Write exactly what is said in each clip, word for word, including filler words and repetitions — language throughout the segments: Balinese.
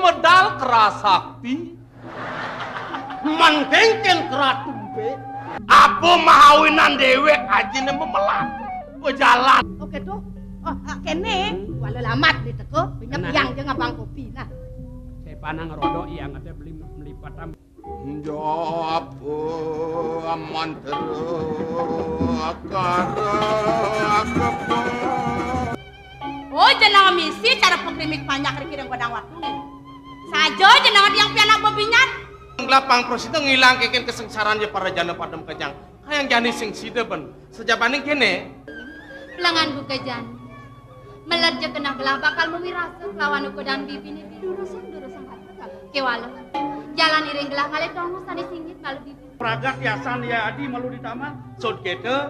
Medal kerasakti. Mangkengken keratumpe. Apa mahawinan dewek ajine memelat. Bejalan. Oke tuh. Oh, ah, kene. Wala lamat di teko, pinjam. Nah. Yang jeung abang kopi. Nah. Saya panang rodok yang ada beli melipat. Jawab mantra kara. Oh, jenengan misi cara pengkrimik panjak riki dan godang waktu. Saja jenengan yang pianak bebinyan. Lapang prosita ngilang keken kesengsaraan ya para jana padem kejang. Kayang jani sing sida ben. Sejabaning kene. Lengan buka jani. Melerja kena gelah bakal memirasa kelawan ukodan bibine bidurusan-durusan hati. Kewala. Jalan iring gelah ngalih tonggo sane singgit malu bibi. Pragat yasan ya adi malu di taman. Sod kete,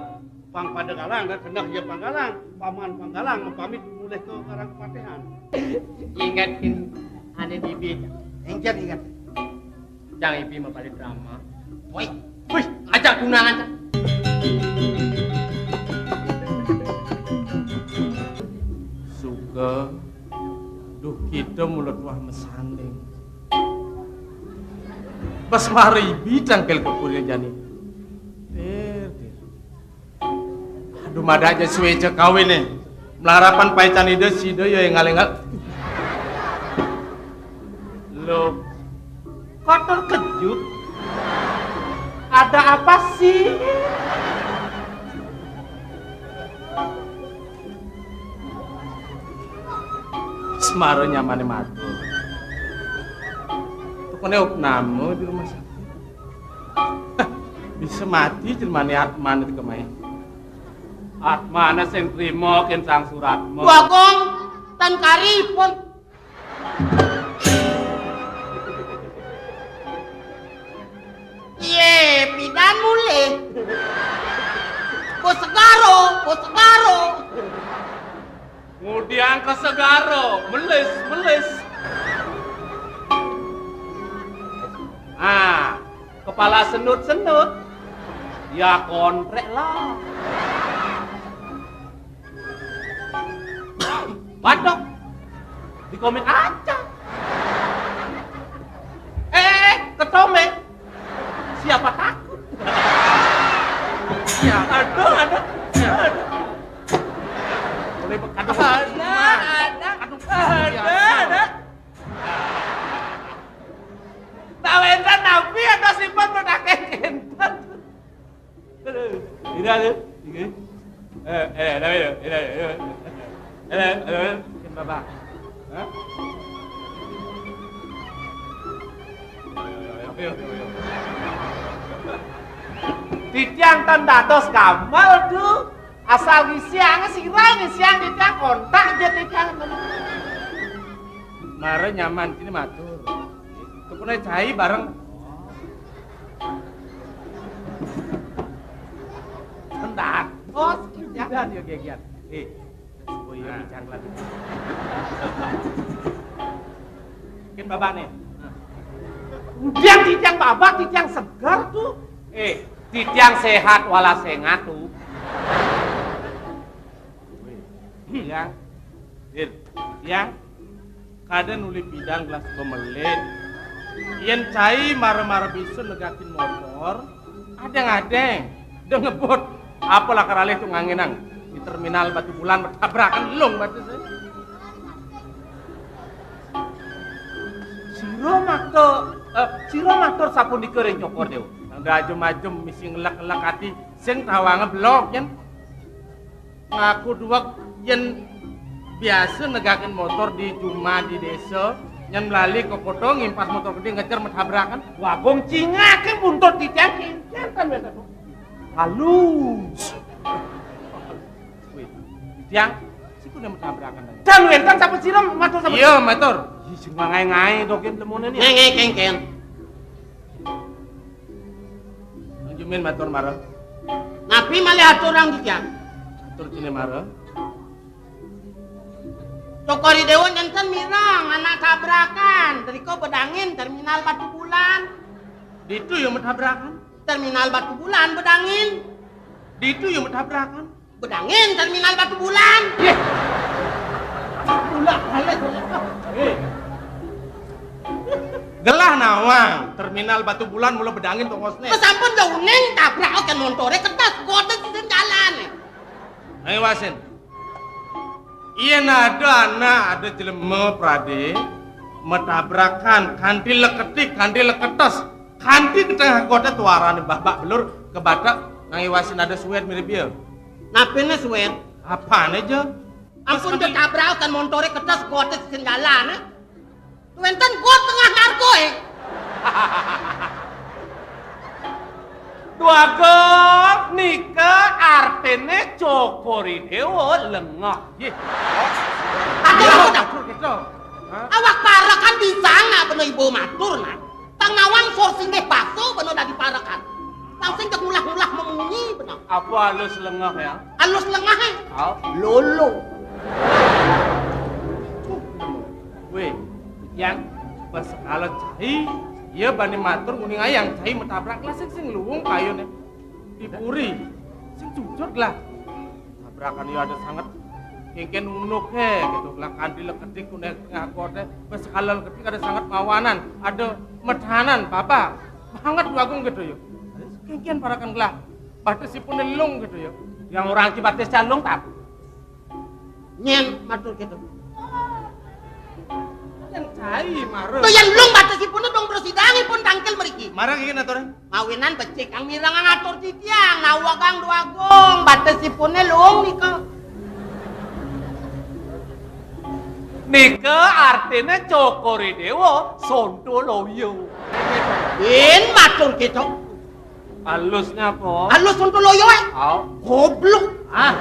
pang pada galang, dan kendak ya pang galang. Paman pang galang, pamit mulih ke karang kepatihan. Ingat kin, ane bibi. Ingat, ingat. Jang ibi mapali drama. Woi. Wih, ajak tunangan. Suka. Duh, kita mula tuah mesanding. Bas mari ibi tangkel kepurnya jani. Ter, ter. Aduh, mada aja suwe cek kawin nih. Melarapan paitan ide sida ya yang ngalengal. Loh, kok terkejut? Ada apa sih? Semara nyamane matur. Tukune opname di rumah sakit. Bisa mati jelmane atmane di kemahe. Atmane sing trima ken sang suratmu. Bagong tan karipun. Iye, pidan mulih. Bos segaro, bos segaro. Ngudiang ke segaro, melis, melis. Ah, kepala senut-senut. Ya kontrek lah. Batuk. Di komik aja. Eh, eh, eh, ketome. Siapa takut? Ya, aduh, aduh. Ya, aduh. Boleh be-, aduh. Ada, ada. Aduh. Ada, ada. Tawenten napi ada sipun menakeh kinten. Tidak ada. Ini. Eh, eh, ada, ada, ada, ada. Ada, ada, ada. Mungkin Bapak. Hah? Ayo, ayo, ayo, ayo. Titiang tan dados gamal tu. Asal ngisiang sira ngisiang titiang kontak aja titiang. Mara nyaman kini matur. Tukune cai bareng. Bentar. Oh, sekian. Dan yo gegian. Eh, oh iya, nah. Bicang lagi. Mungkin babak nih. Udah titiang babak, titiang segar tuh. Eh, titiang sehat wala sengat tuh. Yang, Dir, yang, kada nuli pidan gelas bemelit. Yen cai mara-mara bisa negakin motor, adeng-adeng, dengebut, apalah karalih tu nganginang di terminal Batu Bulan bertabrakan lung batu saya. Sira makta, eh, sira matur sapunika ring Cokor Dewa? Nang da ajem-ajem misi ngelek-ngelek ati sing tawanga belog yen. Ngaku duwek yen biasa negakin motor di jumah di desa, nyen melali ke kota ngimpas motor gede ngejar metabrakan. Wagong cingake buntut titiang kincen kan wenten. Halus. Wih, titiang, siku ne metabrakan tadi. Dan wenten sapa sira matur sapa? Iya, matur. Ih, sing mangai-ngai dogen lemone ni. Ngai-ngai kengken. Nang Jumin matur mara. Napi malih aturang titiang? Atur kene mara. Cokor Dewa nenten mireng anak tabrakan. Drika bedangin terminal Batu Bulan. Ditu ya metabrakan. Terminal Batu Bulan bedangin. Ditu ya metabrakan. Bedangin terminal Batu Bulan. Yeh. Ulah balik. Eh. Gelah nawang, terminal Batubulan mula bedangin tongosné. Sampun ya uning tabrak kén montoré kertas, goté sisin jalané. Ayo wasin. Yén ada anak, ada jelema pradé matabrakan kanti leketik, kanti leketes, kanti ka tengah goté tuarané babak belur ka batek, nang iwasin ada suwét mirib ia. Napiné suwét? Apané ja? Ampun, kanti ditabrak kén montoré kertas, goté sisin jalané. Wénten got tengah ngargoé. Dwagung, nika artiné Cokor I Déwa lengah. Yé. Aduh, aduh, aduh. Hah? Awak parekan bisa nggak bener ibu matur, nah. Tang nawang sor singgih baso bener dadi parekan. Langsung cek ngulah-ngulah memunyi bener. Apa alus lengah ya? Alus lengah, eh? Au. Lolo. Wéh, yang pas sekala cai, ia bani matur nguning ayang cai matabrak lah sing, sing luwung kayuné. Di puri, sing jujur lah. Tabrakan ia ada sanget kéngkén unuk hé, gitu. Lah kanti leketik kuné tengah goté, pas sekala leketik ada sanget mawanan, ada medanan, baba. Banget Dwagung gitu ya. Kéngkén parekan gelah. Batis ipuné lung gitu ya. Yang orang ki batis lung tak? Nyén matur gitu. Yang cai marah. Tuh yang lung batis ipuné dong, terus sidang ipun tangkil mriki. Marah iki aturé. Mawinan becik kang mireng ngatur titiang, nawa kang Dwagung, batis ipuné lung nika. Nika artiné Cokor I Déwa Sontoloyo. Bin matur gitu. Alusnya apa? Alus Sontoloyo, eh? Au. Goblok. Ah.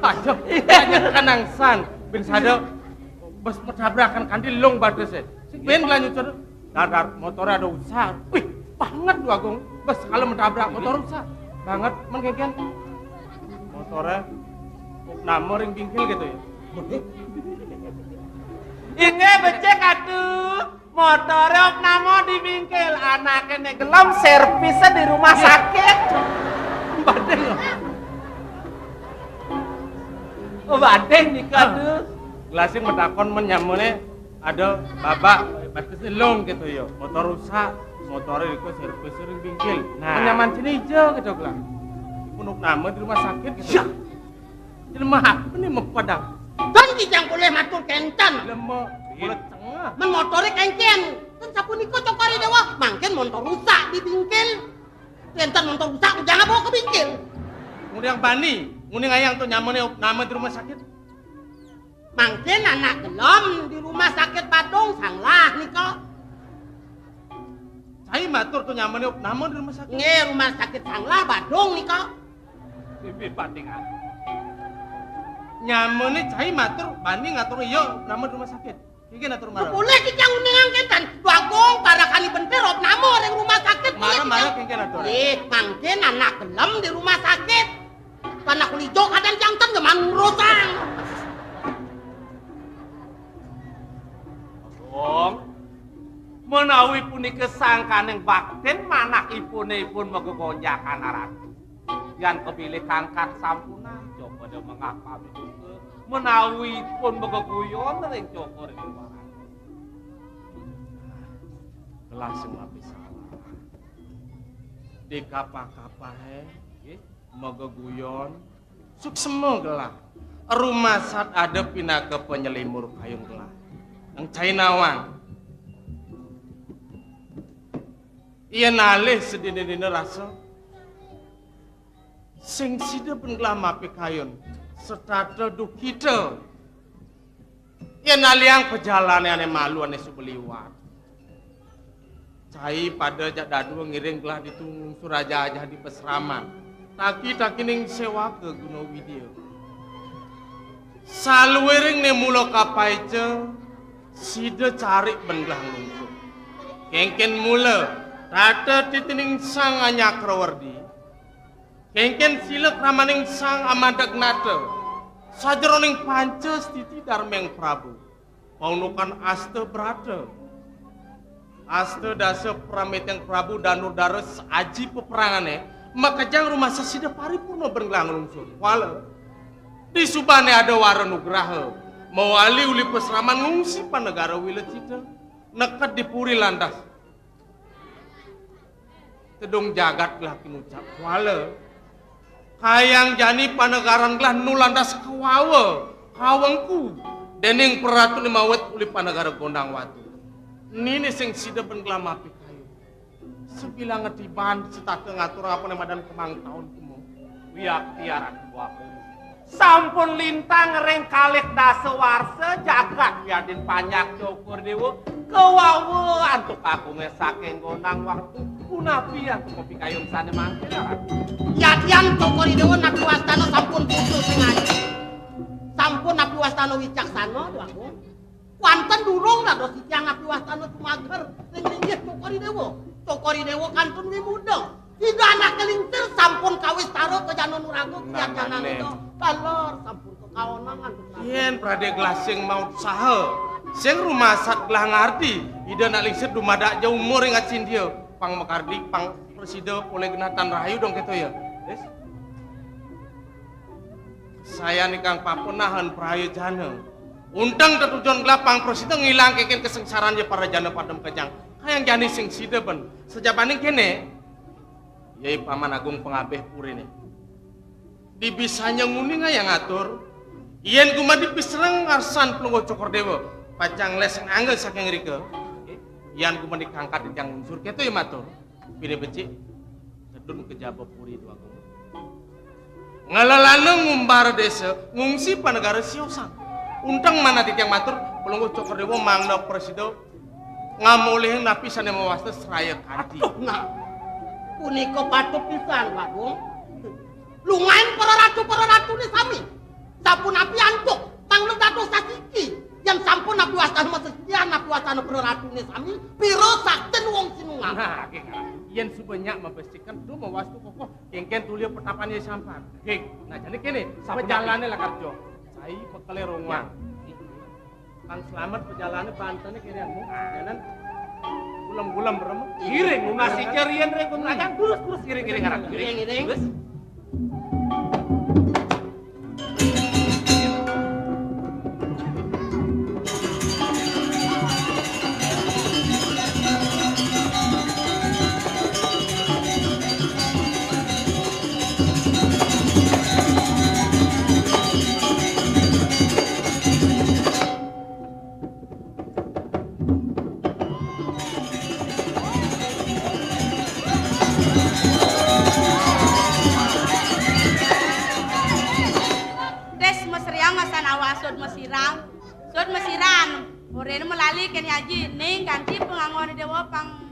Aja, aja kanangsan. Bin sada bes matabrakan kanti lung batisé. Sing bin lanjut, dadar motoré ada usah. Wih, banget Dwagung. Bes kalau matabrak motor usah. Banget men kéngkén. Motoré nama ring bingkil gitu ya. Inggih becik atuh. Motoré opname di bingkil, anaké nek gelem servisé di rumah sakit. Badé. Oh, badé nika tuh. Gelasing matakon men nyamané ada babak batis lung gitu ya. Motor rusak, motoré iku servis ring bingkil. Nah. Men nyaman sini aja gitu gelang. Iku opname di rumah sakit gitu. Ya. Jelema apa nih mau padang? Dan kijang boleh matur kénten. Jelema, boleh tengah. Men motoré kéngkén. Kan sapunika Cokor I Déwa, mangkén montor rusak di bingkil. Kénten montor rusak, jangan bawa ke bingkil. Nguning bani, nguning ayang tuh nyamané nama di rumah sakit. Mangkén anak gelem di rumah sakit Badung, sanglah nika. Cai matur tuh nyamané nama di rumah sakit. Nggih, rumah sakit sanglah Badung nika. Bibir bandingan. Nyamané cai matur bani ngatur iya nama di rumah sakit. Iki ngatur marah. Boleh kita nguningang kénten. Bagong parakani bentir opname ring rumah sakit. Boleh marah, kita. Marah kéngkén atur. Eh, mangkén anak gelem di rumah sakit. Panak lijo kadang jantan geman ngurusang. Bagong, menawi punika sangkaning baktin, manak ipuné ipun magegonjakan aratu. Yan kebilih kangkat sampunang, coba da mengah pamituka, menawi ipun mageguyon ring Cokor I Déwa. Gelasing mapi salah. Di kapah-kapahé, nggih, mageguyon, suksma gelah. Rumasat ada pinaka panyelimur kayun gelah. Nang cai nawang. Yén alih sadina-dina rasa. Sing sida ben gelah mapikayun, setata dukita. Yén aliang pajalané ané malu ané suba liwat. Cai pada jak dadua ngiring gelah ditu ngungsur ajah-ajah di pasraman. Taki-takining séwaka guna widya. Saluiring né mula kapaica, sida carik ben gelah nglungsur. Kéngkén mula, tata titining Sang Anyakrawerdi. Kéngkén sila kramaning Sang Amadagnata. Sajeroning panca stiti darmeng Prabu. Paundukan asta brata. Asta dasa pramiteng Prabu Danudara saji peperangané, makejang rumasa sida paripurna ben gelah nglungsur. Kuala. Di subané ada wara nugraha. Mawali uli pasraman ngungsi panegara wilecita. Neked di puri lantas. Tedung jagat gelah kinucap kuala. Kayang jani panegaran gelah nu lantas kawawa, kawengku, dening praratuné mawit uli panegara Gondang Watu. Nini sing sida ben gelah mapikayun. Sabilang ngetiban setata ngatur apa né madan kemang taun kemo. Wiakti Ratu Agung. Sampun lintang ring kalih dasa warsa jagat wiadin panjak Cokor Déwa kawawa antuk kagungé saking Gondang Watu. Punapi antuk pikayun sané mangkin, Ratu? Yadian Cokor Déwa napi wastana sampun putus sing aji. Sampun napi wastana wicaksana, Déwa Agung. Wanten durung dados titiang napi wastana sumager ring linggih Cokor Déwa. Cokor Déwa kantun wimuda. Ida anak kelincir sampun kawistara ka Jana Nuraga, nah, kian Jana nane. Nida. Taler sampun kakaonangan. Yén pradé gelah sing mautsaha, sing rumasat gelah ngardi, Ida anak lingsir dumadak ja umur ing acindia. Pang makardi, pang prasida polih genah tan rahayu dong kéto ya. Wis. Sayan ingkang papunahan prayojana. Unteng tetujon gelah pang prasida ngilang kénkén kasengsaran ya para jana pada makejang. Kayang jani sing sida ben. Sajabaning kéné, yai Paman Agung pangabih puriné. Dibisanya nguning ayang atur, yén gumadi pisereng ngarsan Palungguh Cokor Déwa, pacang léseng angga saking rika. Yan gumadi kangkat ingkang unsur kéto ya matur. Pinih becik, tedun ka jaba puri, Déwa Agung. Ngelelana ngumbar désa, ngungsi panegara siosan. Unteng manah titiang matur, Palungguh Cokor Déwa mangda prasida ngamolihing napi sané mawasta sraya kanti. Aduh, nah. Punika patut pisan, Déwa Agung. Lungain para ratu, para ratuné sami. Sapunapi antuk, mangda dados sasiki. Yén sampun napi wastana masesian, napi wastana para ratuné sami, pira saktin wong sinungaran. Nah, nggih, nggih. Yén suba nyak mabestikan, duh, mawastu kokoh, kénkén tulia petapan ya sampan. Nggih. Nah, jani kéné, sapunapi? Pejalané lakar jog. Cai bekelé rongwang. Pang slamet pejalané bantené kéné anu, jalan gulem-gulem rem. Iring, nunas ica riyen ring pemelakan, terus, terus iring, iring, arah iring. Iring, iring. Terus. Tes mesriang masan awak sud mesiram. Sud mesiram. Oren melali ken yaji ning ganti pengangon dewa pang,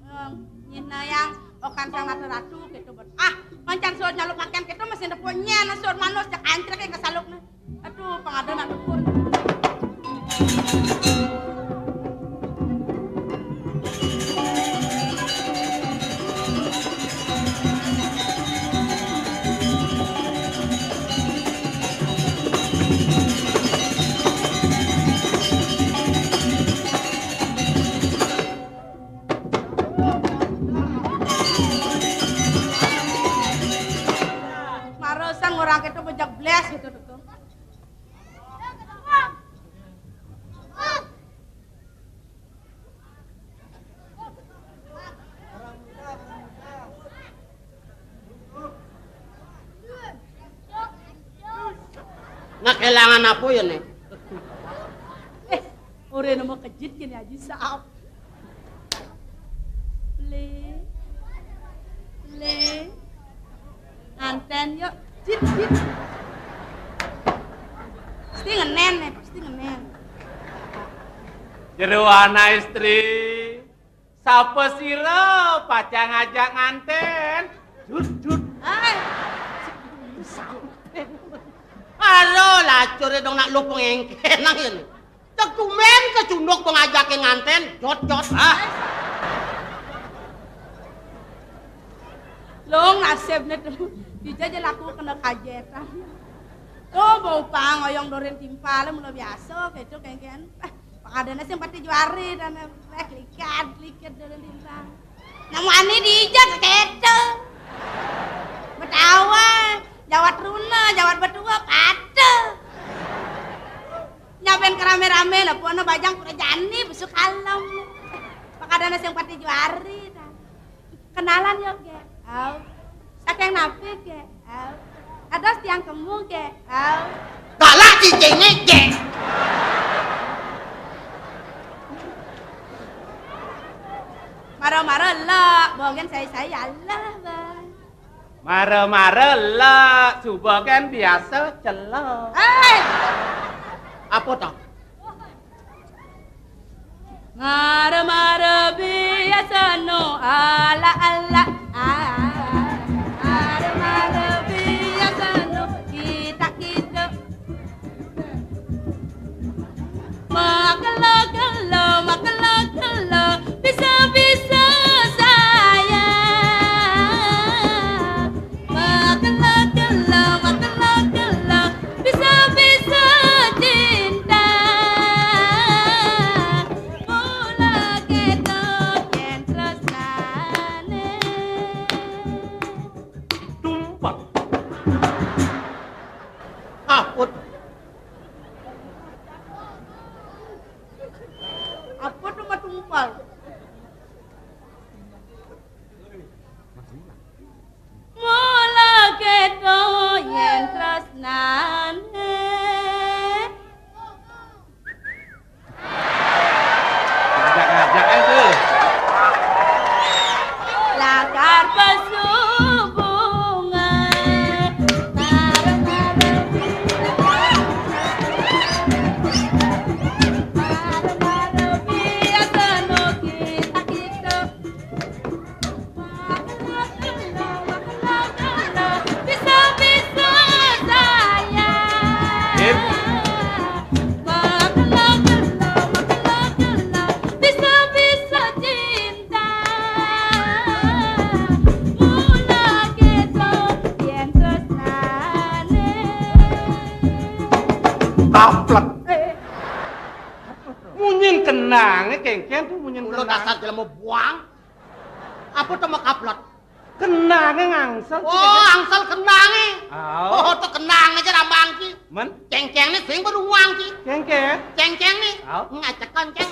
eh, nyinayang okan sang ratu-ratu gitu bet. Ah, mancan sud nyalu paken gitu mesin depo nyen sud manus jak ancrek ke saluk ne. Aduh, pangada nak dukun. Marosan orang kita bejak belas gitu tuh. Nah, kelangan apa ya, nih? Eh, ora nemu kejit kene Haji Saab. Le. Le. Anten yuk. Jit, jit. Pasti ngenen nih, pasti ngenen. Jero ana istri. Sapa sira pacang ngajak nganten? Jut, jut. Hai. Aro lacure dong nak lu pengengken angin. Cek tumen kecunduk pengajake nganten, jot, jot. Ah. Long nasibne tuh. Bisa aja laku kena kajetan. Tuh bau pang oyong doren timpal mula biasa gitu kengken. Adane sing pati juari dan weh klikat, klikat dulu lintang. Namu ani dijak keto. Betawa, jawat runa, jawat betua, patuh. Nyap Rame-rame lho, pono bajang prajani besuk kalem. Pakadana sing pati juari ta. Kenalan yo, Gek. Au. Saking napi, Gek? Au. Kados tiang kemu, Gek? Au. Galak cicinge, Gek. Mara-mara lek, bogen sai-sai Allah, Bang. Mara-mara lek, suba kan biasa celek. Eh! Apa to? Mara-mara biasa no ala-ala. Ah, mara-mara biasa no kita-kita. Makelo-kelo, makelo-kelo, bisa-bisa saya. Makelo-kelo, makelo-kelo, bisa-bisa cinta. Mula keto yen tresnane. Tumpal. Aput. Aput cuma tumpal. Mula keto yen tresnane. Ngajak-ngajak ae tuh. Lakar pasubungan. Marem-marem. Marem-marem biasa no kita-kita. Bisa-bisa saya. Sip. Bisa-bisa cinta. Mula keto yen tresnane. Kaplek. Eh. Munyin kenange kengken tuh, munyin kenange. Dasar jelema buang. Apa to makaplot? Kenange ngangsel. Oh, angsel kenange. Oh. Oh, to kenange aja rambang ki. Men? Cengceng ni sing beruang ki. Cengceng? Cengceng ni. Oh. Ngajak kenceng,